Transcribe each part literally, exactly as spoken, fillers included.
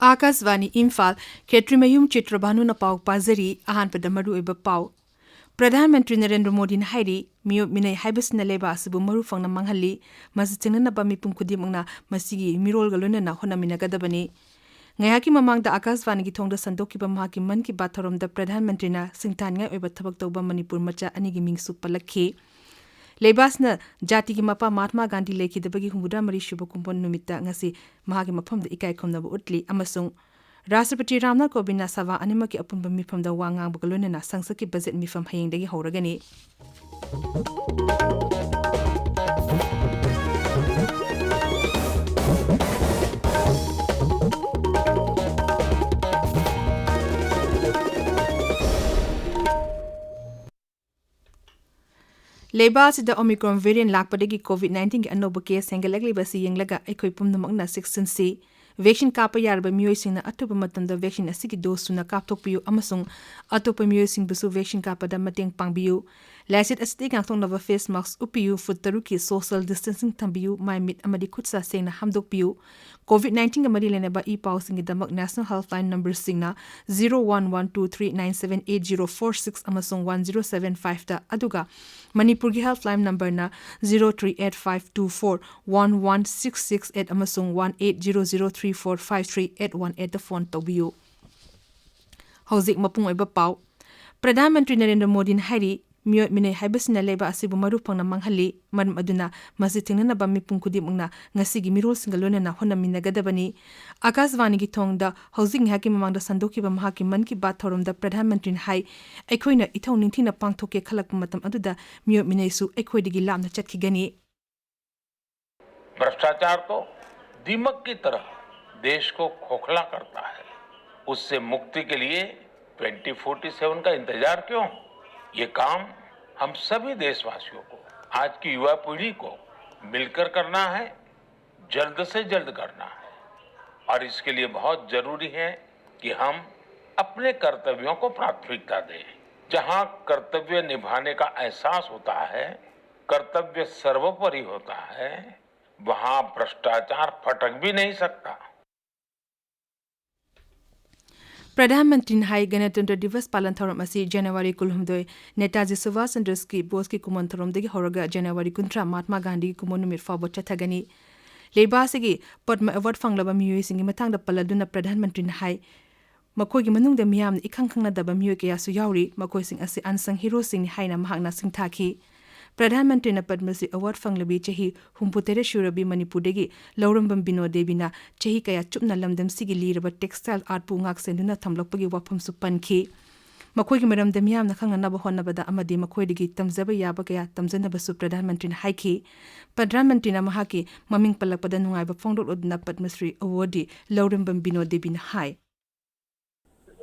ꯑꯥꯀꯥꯁꯕꯥꯅꯤ ꯏꯝꯐꯥꯜ, ꯈꯦꯇ꯭ꯔꯤꯃꯌꯨꯝ ꯆꯤꯇ꯭ꯔꯚꯥꯅꯨꯅ ꯄꯥꯎ ꯄꯥꯖꯔꯤ꯫ ꯑꯍꯥꯟꯕꯗ ꯃꯔꯨꯑꯣꯏꯕ ꯄꯥꯎ꯫ ꯄ꯭ꯔꯙꯥꯟ ꯃꯟꯇ꯭ꯔꯤ ꯅꯔꯦꯟꯗ꯭ꯔ ꯃꯣꯗꯤꯅ ꯍꯥꯏꯔꯤ, ꯃꯤꯑꯣꯠ ꯃꯤꯅꯩ ꯍꯥꯏꯕꯁꯤꯅ ꯂꯩꯕꯥꯛ ꯑꯁꯤꯕꯨ ꯃꯔꯨ ꯐꯪꯅ ꯃꯥꯡꯍꯜꯂꯤ꯫ ꯃꯁꯤ ꯊꯤꯡꯅꯅꯕ ꯃꯤꯄꯨꯝ ꯈꯨꯗꯤꯡꯃꯛꯅ ꯃꯁꯤꯒꯤ ꯃꯤꯔꯣꯜꯒ ꯂꯣꯏꯅꯅ ꯍꯣꯠꯅꯃꯤꯟꯅꯒꯗꯕꯅꯤ꯫ ꯉꯥꯏꯍꯥꯛꯀꯤ ꯃꯃꯥꯡꯗ ꯑꯥꯀꯥꯁꯕꯥꯅꯤꯒꯤ ꯊꯣꯡꯗ ꯁꯟꯗꯣꯛꯈꯤꯕ ꯃꯍꯥꯛꯀꯤ ꯃꯟ ꯀꯤ ꯕꯥꯠ ꯊꯧꯔꯝꯗ ꯄ꯭ꯔꯙꯥꯟ ꯃꯟꯇ꯭ꯔꯤꯅ ꯁꯤꯡꯊꯥꯅꯤꯡꯉꯥꯏ ꯑꯣꯏꯕ ꯊꯕꯛ ꯇꯧꯕ ꯃꯅꯤꯄꯨꯔ ꯃꯆꯥ ꯑꯅꯤꯒꯤ ꯃꯤꯡꯁꯨ ꯄꯜꯂꯛꯈꯤ꯫ ꯂꯩꯕꯥꯛꯁꯤꯅ ꯖꯥꯇꯤꯒꯤ ꯃꯄꯥ ꯃꯍꯥꯠꯃꯥ ꯒꯥꯟꯙꯤ ꯂꯩꯈꯤꯗꯕꯒꯤ ꯍꯨꯝꯐꯨꯇꯔꯥ ꯃꯔꯤ ꯁꯨꯕ ꯀꯨꯝꯑꯣꯟ ꯅꯨꯃꯤꯠꯇ ꯉꯁꯤ ꯃꯍꯥꯛꯀꯤ ꯃꯐꯝꯗ ꯏꯀꯥꯏ ꯈꯨꯝꯅꯕ ꯎꯠꯂꯤ ꯑꯃꯁꯨꯡ ꯔꯥꯁꯇ꯭ꯔꯄꯇꯤ ꯔꯥꯝꯅꯥꯊ ꯀꯣꯕꯤꯟꯗꯅ ꯁꯚꯥ ꯑꯅꯤꯃꯛꯀꯤ ꯑꯄꯨꯟꯕ ꯃꯤꯐꯝꯗ ꯋꯥ ꯉꯥꯡꯕꯒ ꯂꯣꯏꯅꯅ ꯁꯪꯁꯠꯀꯤ ꯕꯖꯦꯠ ꯃꯤꯐꯝ ꯍꯌꯦꯡꯗꯒꯤ ꯍꯧꯔꯒꯅꯤ꯫ ꯂꯩꯕꯥꯛ ꯑꯁꯤꯗ Omicron variant ꯂꯥꯛꯄꯗꯒꯤ COVID nineteenꯒꯤ ꯑꯅꯧꯕ case ꯍꯦꯟꯒꯠꯂꯛꯂꯤꯕ ꯑꯁꯤ ꯌꯦꯡꯂꯒ ꯑꯩꯈꯣꯏ ꯄꯨꯝꯅꯃꯛꯅ ꯆꯦꯛꯁꯤꯟꯁꯤ꯫ Vaccine ꯀꯥꯞꯄ ꯌꯥꯔꯕ ꯃꯤꯑꯣꯏꯁꯤꯡꯅ ꯑꯊꯨꯕ ꯃꯇꯝꯗ vaccine ꯑꯁꯤꯒꯤ dose ꯁꯨꯅ ꯀꯥꯞꯊꯣꯛꯄꯤꯌꯨ ꯑꯃꯁꯨꯡ ꯑꯇꯣꯞꯄ ꯃꯤꯑꯣꯏꯁꯤꯡꯕꯨꯁꯨ vaccine ꯀꯥꯞꯄꯗ ꯃꯇꯦꯡ ꯄꯥꯡꯕꯤꯌꯨ꯫ ꯂꯥꯏꯆꯠ ꯑꯁꯤꯗꯒꯤ ꯉꯥꯛꯊꯣꯛꯅꯕ face mask ꯎꯞꯄꯤꯌꯨ, foot ꯇꯔꯨꯛꯀꯤ social distancing ꯊꯝꯕꯤꯌꯨ, ꯃꯥꯏ ꯃꯤꯠ ꯑꯃꯗꯤ ꯈꯨꯠ ꯁꯥ ꯁꯦꯡꯅ ꯍꯥꯝꯗꯣꯛꯄꯤꯌꯨ꯫ COVID nineteenꯒ ꯃꯔꯤ ꯂꯩꯅꯕ E ꯄꯥꯎꯁꯤꯡꯒꯤꯗꯃꯛ national helpline numberꯁꯤꯡꯅ zero one one two three nine seven eight zero four six ꯑꯃꯁꯨꯡ one zero seven fiveꯇ, ꯑꯗꯨꯒ ꯃꯅꯤꯄꯨꯔꯒꯤ helpline numberꯅ zero three eight five two four one one six six eight ꯑꯃꯁꯨꯡ one eight zero zero three four five three eight one eightꯇ phone ꯇꯧꯕꯤꯌꯨ꯫ ꯍꯧꯖꯤꯛ ꯃꯄꯨꯡ ꯑꯣꯏꯕ ꯄꯥꯎ꯫ ꯄ꯭ꯔꯙꯥꯟ ꯃꯟꯇ꯭ꯔꯤ ꯅꯔꯦꯟꯗ꯭ꯔ ꯃꯣꯗꯤꯅ ꯍꯥꯏꯔꯤ, ꯃꯤꯑꯣꯠ ꯃꯤꯅꯩ ꯍꯥꯏꯕꯁꯤꯅ ꯂꯩꯕꯥꯛ ꯑꯁꯤꯕꯨ ꯃꯔꯨ ꯐꯪꯅ ꯃꯥꯡꯍꯜꯂꯤ꯫ ꯃꯔꯝ ꯑꯗꯨꯅ ꯃꯁꯤ ꯊꯤꯡꯅꯅꯕ ꯃꯤꯄꯨꯝ ꯈꯨꯗꯤꯡꯃꯛꯅ ꯉꯁꯤꯒꯤ ꯃꯤꯔꯣꯜꯁꯤꯡꯒ ꯂꯣꯏꯅꯅ ꯍꯣꯠꯅꯃꯤꯟꯅꯒꯗꯕꯅꯤ꯫ ꯑꯥꯀꯥꯁꯕꯥꯅꯤꯒꯤ ꯊꯣꯡꯗ ꯍꯧꯖꯤꯛ ꯉꯥꯏꯍꯥꯛꯀꯤ ꯃꯃꯥꯡꯗ ꯁꯟꯗꯣꯛꯈꯤꯕ ꯃꯍꯥꯛꯀꯤ ꯃꯟ ꯀꯤ ꯕꯥꯠ ꯊꯧꯔꯝꯗ ꯄ꯭ꯔꯙꯥꯟ ꯃꯟꯇ꯭ꯔꯤꯅ ꯍꯥꯏ, ꯑꯩꯈꯣꯏꯅ ꯏꯊꯧ ꯅꯤꯡꯊꯤꯅ ꯄꯥꯡꯊꯣꯛꯀꯦ ꯈꯜꯂꯛꯄ ꯃꯇꯝ ꯑꯗꯨꯗ ꯃꯤꯑꯣꯠ ꯃꯤꯅꯩꯁꯨ ꯑꯩꯈꯣꯏꯗꯒꯤ ꯂꯥꯞꯅ ꯆꯠꯈꯤꯒꯅꯤ꯫ भ्रष्टाचार तो दीमक की तरह देश को खोखला करता है। उससे मुक्ति के लिए ट्वेंटी फ़ोर्टी सेवन का इंतजार क्यों? ये काम हम सभी देशवासियों को, आज की युवा पीढ़ी को मिलकर करना है, जल्द से जल्द करना है। और इसके लिए बहुत जरूरी है कि हम अपने कर्तव्यों को प्राथमिकता दें। जहां कर्तव्य निभाने का एहसास होता है, कर्तव्य सर्वोपरि होता है, वहां भ्रष्टाचार फटक भी नहीं सकता। Pradhan Mantri na hai Ganatanta Divas palan thoram asi January kulhumdoi, Netaji Subhash Chandra Bose ki kumon thoram dagi horaga January kuntra Mahatma Gandhi ki kumon numit fauba chathagani. Leibasigi Padma Award fanglaba miyoy singi matangda paladuna Pradhan Mantri na hai. Makoigi manungda miyam ikhang khang na daba miyoy kaya su yauri, makoising asi unsung hero sing ni hai na mahakna sing thaki. Pradhan Mantri na Padma Shri Award fanglabi chahi humpu tere shurabi Manipur dagi Laurambam Bino Devi na chahi kaya chupna lamdam sigi liraba textile art pu ngak senduna thamlokpagi wapam su pankhi. Makoigi maram da miyam na khang na naba hon naba da amadi makoi dagi tamzaba yaba kaya tamzana ba su Pradhan Mantri na haiki. Pradhan Mantri na mahaki maming palak pada nungai ba fongdok odna Padma Shri Award di Laurambam Bino Devi na hai.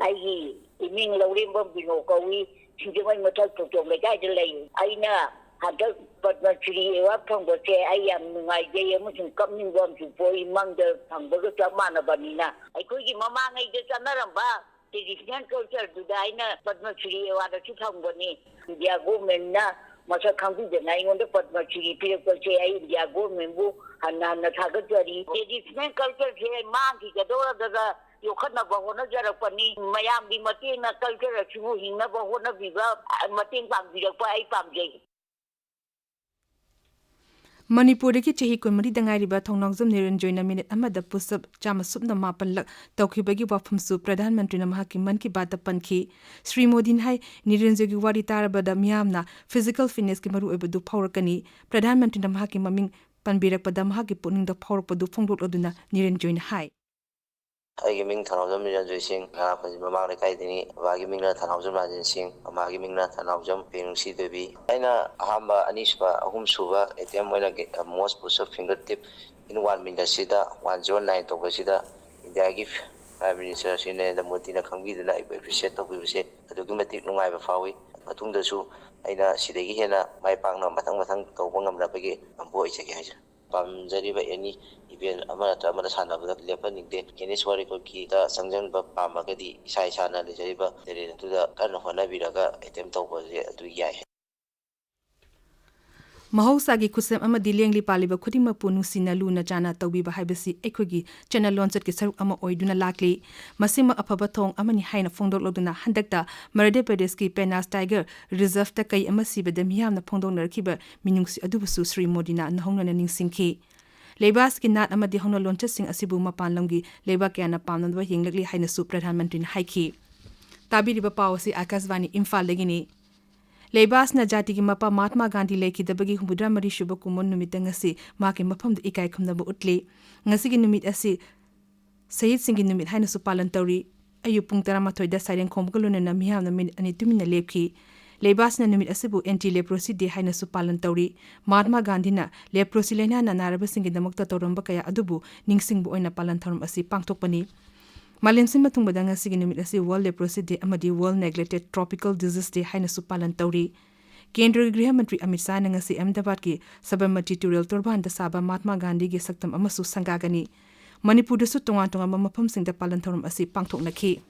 ꯑꯩꯒꯤ ꯏꯃꯤꯡ ꯂꯧꯔꯦꯝꯕꯝ ꯕꯤꯅꯣ ꯀꯧꯏ꯫ ꯁꯤꯡꯖꯃꯩ ꯃꯊꯛ ꯇꯣꯇꯣꯝ ꯂꯩꯀꯥꯏꯗ ꯂꯩ꯫ ꯑꯩꯅ ꯍꯟꯗꯛ Padma Shri award ꯐꯪꯕꯁꯦ ꯑꯩ ꯌꯥꯝ ꯅꯨꯡꯉꯥꯏꯖꯩ ꯑꯃꯁꯨꯡ ꯀꯞꯅꯤꯡꯕ ꯑꯃꯁꯨ ꯄꯣꯛꯏ꯫ ꯃꯪꯗ ꯐꯪꯕꯒ ꯆꯞ ꯃꯥꯟꯅꯕꯅꯤꯅ꯫ ꯑꯩꯈꯣꯏꯒꯤ ꯃꯃꯥꯡꯉꯩꯗ ꯆꯠꯅꯔꯝꯕ traditional cultureꯗꯨꯗ ꯑꯩꯅ ꯄꯗꯃ ꯁ꯭ꯔꯤ ꯑꯦꯋꯥꯔꯗꯁꯨ ꯐꯪꯕꯅꯤ꯫ ꯏꯟꯗꯤꯌꯥ ꯒꯣꯔꯃꯦꯟꯅ ꯃꯁꯛ ꯈꯪꯕꯤꯗꯅ ꯑꯩꯉꯣꯟꯗ ꯄꯗꯃ ꯁ꯭ꯔꯤ ꯄꯤꯔꯛꯄꯁꯦ ꯑꯩ ꯏꯟꯗꯤꯌꯥ ꯒꯣꯔꯃꯦꯟꯕꯨ ꯍꯟꯅ ꯍꯟꯅ ꯊꯥꯒꯠꯆꯔꯤ꯫ traditional cultureꯁꯦ ꯃꯥꯡꯈꯤꯒꯗꯧꯔꯗꯅ ꯌꯣꯛꯈꯠꯅꯕ ꯍꯣꯠꯅꯖꯔꯛꯄꯅꯤ꯫ ꯃꯌꯥꯝꯒꯤ ꯃꯇꯦꯡꯅ culture ꯑꯁꯤꯕꯨ ꯍꯤꯡꯅꯕ ꯍꯣꯠꯅꯕꯤꯕ, ꯃꯇꯦꯡ ꯄꯥꯡꯕꯤꯔꯛꯄ ꯑꯩ ꯄꯥꯝꯖꯩ꯫ ꯃꯅꯤꯄꯨꯔꯗꯒꯤ ꯆꯍꯤ ꯀꯨꯟꯃꯔꯤꯗ ꯉꯥꯏꯔꯤꯕ ꯊꯧꯅꯥꯎꯖꯝ ꯅꯤꯔꯟꯖꯣꯏꯅ ꯃꯤꯅꯤꯠ ꯑꯃꯗ push-up ꯆꯥꯝꯃ ꯁꯨꯞꯅ ꯃꯥꯄꯜꯂꯛ ꯇꯧꯈꯤꯕꯒꯤ ꯋꯥꯐꯝꯁꯨ ꯄ꯭ꯔꯙꯥꯟ ꯃꯟꯇ꯭ꯔꯤꯅ ꯃꯍꯥꯛꯀꯤ ꯃꯟ ꯀꯤ ꯕꯥꯠꯇ ꯄꯟꯈꯤ꯫ ꯁ꯭ꯔꯤ ꯃꯣꯗꯤꯅ ꯍꯥꯏ, ꯅꯤꯔꯟꯖꯣꯏꯒꯤ ꯋꯥꯔꯤ ꯇꯥꯔꯕꯗ ꯃꯤꯌꯥꯝꯅ physical fitnessꯀꯤ ꯃꯔꯨꯑꯣꯏꯕꯗꯨ ꯐꯥꯎꯔꯛꯀꯅꯤ꯫ ꯄ꯭ꯔꯙꯥꯟ ꯃꯟꯇ꯭ꯔꯤꯅ ꯃꯍꯥꯛꯀꯤ ꯃꯃꯤꯡ ꯄꯟꯕꯤꯔꯛꯄꯗ ꯃꯍꯥꯛꯀꯤ ꯄꯨꯛꯅꯤꯡꯗ ꯐꯥꯎꯔꯛꯄꯗꯨ ꯐꯣꯡꯗꯣꯛꯂꯗꯨꯅ ꯅꯤꯔꯟꯖꯣꯏꯅ ꯍꯥꯏ꯫ ꯑꯩꯒꯤ ꯃꯤꯡ ꯊꯧꯅꯥꯎꯖꯝ ꯅꯤꯔꯟꯖꯣꯏ ꯁꯤꯡ, ꯉꯥ ꯈꯣꯟꯖꯤ ꯃꯃꯥꯡ ꯂꯩꯀꯥꯏꯗꯒꯤꯅꯤ꯫ ꯕꯕꯥꯒꯤ ꯃꯤꯡꯅ ꯊꯧꯅꯥꯎꯖꯝ ꯔꯥꯖꯦꯟ ꯁꯤꯡ, ꯃꯃꯥꯒꯤ ꯃꯤꯡꯅ ꯊꯧꯅꯥꯎꯖꯝ ꯄꯦꯅꯨꯡꯁꯤ ꯗꯦꯕꯤ꯫ ꯑꯩꯅ ꯑꯍꯥꯟꯕ, ꯑꯅꯤꯁꯨꯕ, ꯑꯍꯨꯝꯁꯨꯕ attempt ꯑꯣꯏꯅ ꯒꯦ-, most push-up finger tip in one minute ꯁꯤꯗ one zero nine ꯇꯧꯕꯁꯤꯗ ꯏꯟꯗꯤꯌꯥꯒꯤ Prime Minister ꯁ꯭ꯔꯤ ꯅꯔꯦꯟꯗ꯭ꯔ ꯃꯣꯗꯤꯅ ꯈꯪꯕꯤꯗꯨꯅ ꯑꯩꯕꯨ appreciate ꯇꯧꯕꯤꯕꯁꯦ ꯑꯗꯨꯛꯀꯤ ꯃꯇꯤꯛ ꯅꯨꯡꯉꯥꯏꯕ ꯐꯥꯎꯏ꯫ ꯃꯇꯨꯡꯗꯁꯨ ꯑꯩꯅ ꯁꯤꯗꯒꯤ ꯍꯦꯟꯅ ꯃꯥꯏ ꯄꯥꯛꯅ ꯃꯊꯪ ꯃꯊꯪ ꯇꯧꯕ ꯉꯝꯅꯕꯒꯤ ꯉꯝꯕ ꯑꯣꯏꯖꯒꯦ ꯍꯥꯏꯖꯔꯤ꯫ ꯄꯥꯝꯖꯔꯤꯕ ꯑꯦꯅꯤ ꯏꯚꯦꯟ ꯑꯃ ꯅꯠꯇ꯭ꯔ ꯑꯃꯗ ꯁꯥꯟꯅꯕꯗ ꯂꯦꯞꯍꯟꯅꯤꯡꯗꯦ꯫ ꯒꯤꯅꯤꯁ ꯋꯥꯔꯜ ꯔꯦꯀꯣꯔꯗꯀꯤꯗ ꯆꯪꯁꯤꯟꯕ ꯄꯥꯝꯃꯒꯗꯤ ꯏꯁꯥ ꯏꯁꯥꯅ ꯂꯩꯖꯔꯤꯕ ꯇꯦꯂꯦꯟ ꯑꯗꯨꯗ ꯀꯟꯅ ꯍꯣꯠꯅꯕꯤꯔꯒ ꯑꯦꯇꯦꯝ ꯇꯧꯕꯁꯦ ꯑꯗꯨ ꯌꯥꯏ꯫ ꯃꯍꯧꯁꯥꯒꯤ ꯈꯨꯠꯁꯦꯝ ꯑꯃꯗꯤ ꯂꯦꯡꯂꯤ ꯄꯥꯜꯂꯤꯕ ꯈꯨꯗꯤꯡꯃꯛꯄꯨ ꯅꯨꯡꯁꯤꯅ ꯂꯨꯅ ꯆꯥꯟꯅ ꯇꯧꯕꯤꯕ ꯍꯥꯏꯕꯁꯤ ꯑꯩꯈꯣꯏꯒꯤ ꯆꯠꯅ ꯂꯣꯟꯆꯠꯀꯤ ꯁꯔꯨꯛ ꯑꯃ ꯑꯣꯏꯗꯨꯅ ꯂꯥꯛꯂꯤ꯫ ꯃꯁꯤꯃꯛ ꯑꯐꯕ ꯊꯧꯑꯣꯡ ꯑꯃꯅꯤ ꯍꯥꯏꯅ ꯐꯣꯡꯗꯣꯛꯂꯗꯨꯅ ꯍꯟꯗꯛꯇ ꯃꯙ꯭ꯌ ꯄ꯭ꯔꯗꯦꯁꯀꯤ ꯄꯦꯅꯥꯁ ꯇꯥꯏꯒꯔ ꯔꯤꯖꯔꯚꯇ ꯀꯩ ꯑꯃ ꯁꯤꯕꯗ ꯃꯤꯌꯥꯝꯅ ꯐꯣꯡꯗꯣꯛꯅꯔꯛꯈꯤꯕ ꯃꯤꯅꯨꯡꯁꯤ ꯑꯗꯨꯕꯨꯁꯨ ꯁ꯭ꯔꯤ ꯃꯣꯗꯤꯅ ꯅꯧꯍꯧꯅꯅ ꯅꯤꯡꯁꯤꯡꯈꯤ꯫ ꯂꯩꯕꯥꯛ ꯑꯁꯤꯒꯤ ꯅꯥꯠ ꯑꯃꯗꯤ ꯍꯧꯅ ꯂꯣꯟꯆꯠꯁꯤꯡ ꯑꯁꯤꯕꯨ ꯃꯄꯥꯟ ꯂꯝꯒꯤ ꯂꯩꯕꯥꯛ ꯀꯌꯥꯅ ꯄꯥꯝꯅꯕ ꯌꯦꯡꯂꯛꯂꯤ ꯍꯥꯏꯅꯁꯨ ꯄ꯭ꯔꯙꯥꯟ ꯃꯟꯇ꯭ꯔꯤꯅ ꯍꯥꯏꯈꯤ꯫ ꯇꯥꯕꯤꯔꯤꯕ ꯄꯥꯎ ꯑꯁꯤ ꯑꯥꯀꯥꯁꯕꯥꯅꯤ ꯏꯝꯐꯥꯜꯗꯒꯤꯅꯤ꯫ ꯂꯩꯕꯥꯛ ꯑꯁꯤꯅ ꯖꯥꯇꯤꯒꯤ ꯃꯄꯥ ꯃꯍꯥꯠꯃꯥ ꯒꯥꯟꯙꯤ ꯂꯩꯈꯤꯗꯕꯒꯤ ꯍꯨꯝꯐꯨꯇꯔꯥ ꯃꯔꯤ ꯁꯨꯕ ꯀꯨꯝꯑꯣꯟ ꯅꯨꯃꯤꯠꯇ ꯉꯁꯤ ꯃꯍꯥꯛꯀꯤ ꯃꯐꯝꯗ ꯏꯀꯥꯏ ꯈꯨꯝꯅꯕ ꯎꯠꯂꯤ꯫ ꯉꯁꯤꯒꯤ ꯅꯨꯃꯤꯠ ꯑꯁꯤ ꯁꯍꯤꯗꯁꯤꯡꯒꯤ ꯅꯨꯃꯤꯠ ꯍꯥꯏꯅꯁꯨ ꯄꯥꯂꯟ ꯇꯧꯔꯤ꯫ ꯑꯌꯨꯛ ꯄꯨꯡ ꯇꯔꯥꯃꯥꯊꯣꯏꯗ ꯁꯥꯏꯔꯦꯟ ꯈꯣꯡꯕꯒ ꯂꯣꯏꯅꯅ ꯃꯤꯌꯥꯝꯅ ꯃꯤꯅꯤꯠ ꯑꯅꯤ ꯇꯨꯃꯤꯟꯅ ꯂꯦꯞꯈꯤ꯫ ꯂꯩꯕꯥꯛ ꯑꯁꯤꯅ ꯅꯨꯃꯤꯠ ꯑꯁꯤꯕꯨ ꯑꯦꯟꯇꯤ ꯂꯦꯄ꯭ꯔꯣꯁꯤ ꯗꯦ ꯍꯥꯏꯅꯁꯨ ꯄꯥꯂꯟ ꯇꯧꯔꯤ꯫ ꯃꯍꯥꯠꯃꯥ ꯒꯥꯟꯙꯤꯅ ꯂꯦꯄ꯭ꯔꯣꯁꯤ ꯂꯥꯏꯅꯥꯅ ꯅꯥꯔꯕꯁꯤꯡꯒꯤꯗꯃꯛꯇ ꯇꯧꯔꯝꯕ ꯀꯌꯥ ꯑꯗꯨꯕꯨ ꯅꯤꯡꯁꯤꯡꯕ ꯑꯣꯏꯅ ꯄꯥꯂꯟ ꯊꯧꯔꯝ ꯑꯁꯤ ꯄꯥꯡꯊꯣꯛꯄꯅꯤ꯫ ꯃꯥꯂꯦꯝ ꯁꯤꯟꯕ ꯊꯨꯡꯕꯗ ꯉꯁꯤꯒꯤ ꯅꯨꯃꯤꯠ ꯑꯁꯤ World Leprosy Day ꯑꯃꯗꯤ World Neglected Tropical Disease Day ꯍꯥꯏꯅꯁꯨ ꯄꯥꯂꯟ ꯇꯧꯔꯤ꯫ ꯀꯦꯟꯗ꯭ꯔꯒꯤ ꯒ꯭ꯔꯤꯍ ꯃꯟꯇ꯭ꯔꯤ ꯑꯃꯤꯠ ꯁꯥꯍꯅ ꯉꯁꯤ ꯑꯍꯃꯦꯗꯥꯕꯥꯗꯀꯤ ꯁꯕꯔꯃꯇꯤ ꯇꯨꯔꯦꯜ ꯇꯣꯔꯕꯥꯟꯗ ꯁꯥꯕ ꯃꯍꯥꯠꯃꯥ ꯒꯥꯟꯙꯤꯒꯤ ꯁꯛꯇꯝ ꯑꯃꯁꯨ ꯁꯪꯒꯥꯒꯅꯤ꯫ ꯃꯅꯤꯄꯨꯔꯗꯁꯨ ꯇꯣꯉꯥꯟ ꯇꯣꯉꯥꯟꯕ ꯃꯐꯝꯁꯤꯡꯗ ꯄꯥꯂꯟ ꯊꯧꯔꯝ ꯑꯁꯤ ꯄꯥꯡꯊꯣꯛꯅꯈꯤ꯫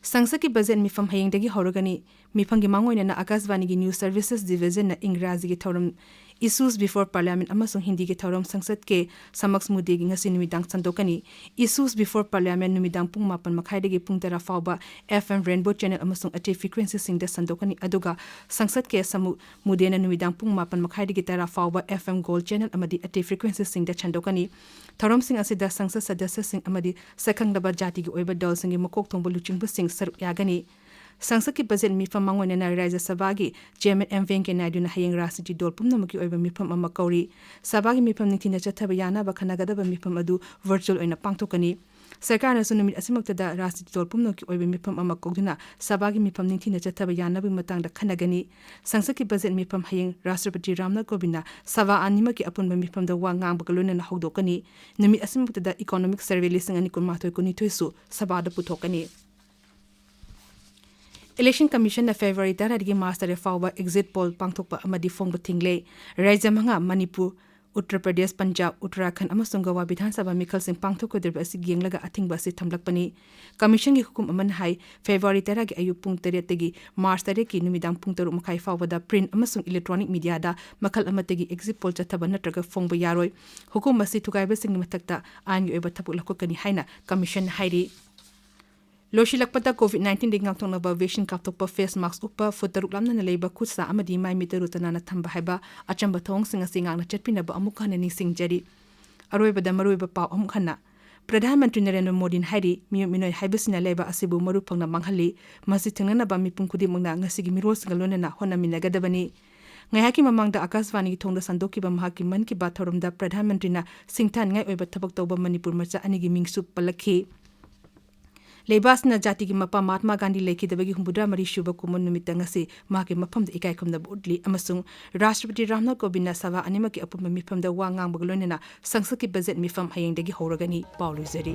ꯁꯪꯁꯠꯀꯤ ꯕꯖꯦꯠ ꯃꯤꯐꯝ ꯍꯌꯦꯡꯗꯒꯤ ꯍꯧꯔꯒꯅꯤ꯫ ꯃꯤꯐꯝꯒꯤ ꯃꯥꯡꯑꯣꯏꯅꯅ ꯑꯀꯥꯁꯕꯥꯅꯤꯒꯤ News Services Divisionꯅ ꯏꯪꯒ꯭ꯔꯥꯖꯤꯒꯤ ꯊꯧꯔꯝ Issues Before Parliament ꯑꯃꯁꯨꯡ ꯍꯤꯟꯗꯤꯒꯤ ꯊꯧꯔꯝ ꯁꯪꯁꯠ ꯀꯦ ꯁꯃꯛꯁ ꯃꯨꯗꯦꯒꯤ ꯉꯁꯤ ꯅꯨꯃꯤꯗꯥꯡ ꯁꯟꯗꯣꯛꯀꯅꯤ꯫ Issues Before Parliament ꯅꯨꯃꯤꯗꯥꯡ ꯄꯨꯡ ꯃꯥꯄꯟ ꯃꯈꯥꯏꯗꯒꯤ ꯄꯨꯡ ꯇꯔꯥ ꯐꯥꯎꯕ F M Rainbow Channel ꯑꯃꯁꯨꯡ ꯑꯇꯩ frequencyꯁꯤꯡꯗ ꯁꯟꯗꯣꯛꯀꯅꯤ, ꯑꯗꯨꯒ ꯁꯪꯁꯠ ꯀꯦ ꯁꯃꯨ ꯃꯨꯗꯦꯅ ꯅꯨꯃꯤꯗꯥꯡ ꯄꯨꯡ ꯃꯥꯄꯟ ꯃꯈꯥꯏꯗꯒꯤ ꯇꯔꯥ ꯐꯥꯎꯕ F M Gold Channel ꯑꯃꯗꯤ ꯑꯇꯩ frequencyꯁꯤꯡꯗ ꯁꯟꯗꯣꯛꯀꯅꯤ꯫ ꯊꯧꯔꯝꯁꯤꯡ ꯑꯁꯤꯗ ꯁꯪꯁꯠ ꯁꯗꯁ꯭ꯌꯁꯤꯡ ꯑꯃꯗꯤ ꯁꯛꯈꯪꯂꯕ ꯖꯥꯇꯤꯒꯤ ꯑꯣꯏꯕ ꯗꯜꯁꯤꯡꯒꯤ ꯃꯀꯣꯛ ꯊꯣꯡꯕ ꯂꯨꯆꯤꯡꯕꯁꯤꯡ ꯁꯔꯨꯛ ꯌꯥꯒꯅꯤ꯫ ꯁꯪꯁꯠꯀꯤ ꯕꯖꯦꯠ ꯃꯤꯐꯝ ꯃꯥꯡꯑꯣꯏꯅꯅ ꯔꯥꯖ꯭ꯌ ꯁꯚꯥꯒꯤ Chairman M Venkaiah Naiduꯅ ꯍꯌꯦꯡ ꯔꯥꯖꯅꯤꯇꯤ ꯗꯣꯜ ꯄꯨꯝꯅꯃꯛꯀꯤ ꯑꯣꯏꯕ ꯃꯤꯐꯝ ꯑꯃ ꯀꯧꯔꯤ꯫ ꯁꯚꯥꯒꯤ ꯃꯤꯐꯝ ꯅꯤꯡꯊꯤꯅ ꯆꯠꯊꯕ ꯌꯥꯅꯕ ꯈꯟꯅꯒꯗꯕ ꯃꯤꯐꯝ ꯑꯗꯨ virtual ꯑꯣꯏꯅ ꯄꯥꯡꯊꯣꯛꯀꯅꯤ꯫ ꯁꯔꯀꯥꯔꯅꯁꯨ ꯅꯨꯃꯤꯠ ꯑꯁꯤꯃꯛꯇꯗ ꯔꯥꯖꯅꯤꯇꯤ ꯗꯣꯜ ꯄꯨꯝꯅꯃꯛꯀꯤ ꯑꯣꯏꯕ ꯃꯤꯐꯝ ꯑꯃ ꯀꯧꯗꯨꯅ ꯁꯚꯥꯒꯤ ꯃꯤꯐꯝ ꯅꯤꯡꯊꯤꯅ ꯆꯠꯊꯕ ꯌꯥꯅꯕꯒꯤ ꯃꯇꯥꯡꯗ ꯈꯟꯅꯒꯅꯤ꯫ ꯁꯪꯁꯠꯀꯤ ꯕꯖꯦꯠ ꯃꯤꯐꯝ ꯍꯌꯦꯡ ꯔꯥꯁꯇ꯭ꯔꯄꯇꯤ ꯔꯥꯝꯅꯥꯊ ꯀꯣꯕꯤꯟꯗꯅ ꯁꯚꯥ ꯑꯅꯤꯃꯛꯀꯤ ꯑꯄꯨꯟꯕ ꯃꯤꯐꯝꯗ ꯋꯥ ꯉꯥꯡꯕꯒ ꯂꯣꯏꯅꯅ ꯍꯧꯗꯣꯛꯀꯅꯤ꯫ ꯅꯨꯃꯤꯠ ꯑꯁꯤꯃꯛꯇꯗ Economic Survey ꯂꯤꯁꯤꯡ ꯑꯅꯤ ꯀꯨꯟꯃꯥꯊꯣꯏ ꯀꯨꯟꯅꯤꯊꯣꯏꯁꯨ ꯁꯚꯥꯗ ꯄꯨꯊꯣꯛꯀꯅꯤ꯫ Election Commission ꯅ February ꯇꯔꯥꯗꯒꯤ March ꯇꯔꯦꯠ ꯐꯥꯎꯕ exit poll ꯄꯥꯡꯊꯣꯛꯄ ꯑꯃꯗꯤ ꯐꯣꯡꯕ ꯊꯤꯡꯂꯦ꯫ ꯔꯥꯖ꯭ꯌ ꯃꯉꯥ, ꯃꯅꯤꯄꯨꯔ, ꯎꯠꯇꯔ ꯄ꯭ꯔꯗꯦꯁ, ꯄꯟꯖꯥꯕ, ꯎꯠꯇꯔꯥꯈꯟꯗ ꯑꯃꯁꯨꯡ ꯒꯣꯋꯥ ꯕꯤꯙꯥꯟ ꯁꯚꯥ ꯃꯤꯈꯜꯁꯤꯡ ꯄꯥꯡꯊꯣꯛꯀꯗꯧꯔꯤꯕ ꯑꯁꯤ ꯌꯦꯡꯂꯒ ꯑꯊꯤꯡꯕ ꯑꯁꯤ ꯊꯝꯂꯛꯄꯅꯤ꯫ Commission ꯒꯤ ꯍꯨꯀꯨꯝ ꯑꯃꯅ ꯍꯥꯏ, February ꯇꯔꯥꯒꯤ ꯑꯌꯨꯛ ꯄꯨꯡ ꯇꯔꯦꯠꯇꯒꯤ March ꯇꯔꯦꯠꯀꯤ ꯅꯨꯃꯤꯗꯥꯡ ꯄꯨꯡ ꯇꯔꯨꯛ ꯃꯈꯥꯏ ꯐꯥꯎꯕꯗ print ꯑꯃꯁꯨꯡ electronic media ꯗ ꯃꯈꯜ ꯑꯃꯠꯇꯒꯤ exit poll ꯆꯠꯊꯕ ꯅꯠꯇ꯭ꯔꯒ ꯐꯣꯡꯕ ꯌꯥꯔꯣꯏ꯫ ꯍꯨꯀꯨꯝ ꯑꯁꯤ ꯊꯨꯒꯥꯏꯕꯁꯤꯡꯒꯤ ꯃꯊꯛꯇ ꯑꯥꯏꯟꯒꯤ ꯑꯣꯏꯕ ꯊꯕꯛ ꯂꯧꯈꯠꯀꯅꯤ ꯍꯥꯏꯅ Commission ꯅ ꯍꯥꯏꯔꯤ꯫ ꯂꯣꯏꯁꯤꯜꯂꯛꯄꯗ, COVID nineteen ꯗꯒꯤ ꯉꯥꯛꯊꯣꯛꯅꯕ vaccine ꯀꯥꯞꯊꯣꯛꯄ, face mask ꯎꯞꯄ, ꯐꯨꯠ ꯇꯔꯨꯛ ꯂꯥꯞꯅꯅ ꯂꯩꯕ, ꯈꯨꯠ ꯁꯥ ꯑꯃꯗꯤ ꯃꯥꯏ ꯃꯤꯠ ꯇꯔꯨ ꯇꯅꯥꯟꯅ ꯊꯝꯕ ꯍꯥꯏꯕ ꯑꯆꯝꯕ ꯊꯧꯑꯣꯡꯁꯤꯡ ꯑꯁꯤ ꯉꯥꯛꯅ ꯆꯠꯄꯤꯅꯕ ꯑꯃꯨꯛ ꯍꯟꯅ ꯅꯤꯡꯁꯤꯡꯖꯔꯤ꯫ ꯑꯔꯣꯏꯕꯗ ꯃꯔꯨꯑꯣꯏꯕ ꯄꯥꯎ ꯑꯃꯨꯛ ꯍꯟꯅ꯫ ꯄ꯭ꯔꯙꯥꯟ ꯃꯟꯇ꯭ꯔꯤ ꯅꯔꯦꯟꯗ꯭ꯔ ꯃꯣꯗꯤꯅ ꯍꯥꯏꯔꯤ, ꯃꯤꯑꯣꯠ ꯃꯤꯅꯣꯏ ꯍꯥꯏꯕꯁꯤꯅ ꯂꯩꯕꯥꯛ ꯑꯁꯤꯕꯨ ꯃꯔꯨ ꯐꯪꯅ ꯃꯥꯡꯍꯜꯂꯤ꯫ ꯃꯁꯤ ꯊꯤꯡꯅꯅꯕ ꯃꯤꯄꯨꯝ ꯈꯨꯗꯤꯡꯃꯛꯅ ꯉꯁꯤꯒꯤ ꯃꯤꯔꯣꯜꯁꯤꯡꯒ ꯂꯣꯏꯅꯅ ꯍꯣꯠꯅꯃꯤꯟꯅꯒꯗꯕꯅꯤ꯫ ꯉꯥꯏꯍꯥꯛꯀꯤ ꯃꯃꯥꯡꯗ ꯑꯀꯥꯁꯕꯥꯅꯤꯒꯤ ꯊꯣꯡꯗ ꯁꯟꯗꯣꯛꯈꯤꯕ ꯃꯍꯥꯛꯀꯤ ꯃꯟ ꯀꯤ ꯕꯥꯠ ꯊꯧꯔꯝꯗ ꯄ꯭ꯔꯙꯥꯟ ꯃꯟꯇ꯭ꯔꯤꯅ ꯁꯤꯡꯊꯥꯅꯤꯡꯉꯥꯏ ꯑꯣꯏꯕ ꯊꯕꯛ ꯇꯧꯕ ꯃꯅꯤꯄꯨꯔ ꯃꯆꯥ ꯑꯅꯤꯒꯤ ꯃꯤꯡꯁꯨ ꯄꯜꯂꯛꯈꯤ꯫ ꯂꯩꯕꯥꯛ ꯑꯁꯤꯅ ꯖꯥꯇꯤꯒꯤ ꯃꯄꯥ ꯃꯍꯥꯠꯃꯥ ꯒꯥꯟꯙꯤ ꯂꯩꯈꯤꯗꯕꯒꯤ ꯍꯨꯝꯐꯨꯇꯔꯥ ꯃꯔꯤ ꯁꯨꯕ ꯀꯨꯝꯑꯣꯟ ꯅꯨꯃꯤꯠꯇ ꯉꯁꯤ ꯃꯍꯥꯛꯀꯤ ꯃꯐꯝꯗ ꯏꯀꯥꯏ ꯈꯨꯝꯅꯕ ꯎꯠꯂꯤ ꯑꯃꯁꯨꯡ ꯔꯥꯁꯇ꯭ꯔꯄꯇꯤ ꯔꯥꯝꯅꯥꯊ ꯀꯣꯕꯤꯟꯗꯅ ꯁꯚꯥ ꯑꯅꯤꯃꯛꯀꯤ ꯑꯄꯨꯟꯕ ꯃꯤꯐꯝꯗ ꯋꯥ ꯉꯥꯡꯕꯒ ꯂꯣꯏꯅꯅ ꯁꯪꯁꯠꯀꯤ ꯕꯖꯦꯠ ꯃꯤꯐꯝ ꯍꯌꯦꯡꯗꯒꯤ ꯍꯧꯔꯒꯅꯤ꯫ ꯄꯥꯎ ꯂꯣꯏꯖꯔꯤ꯫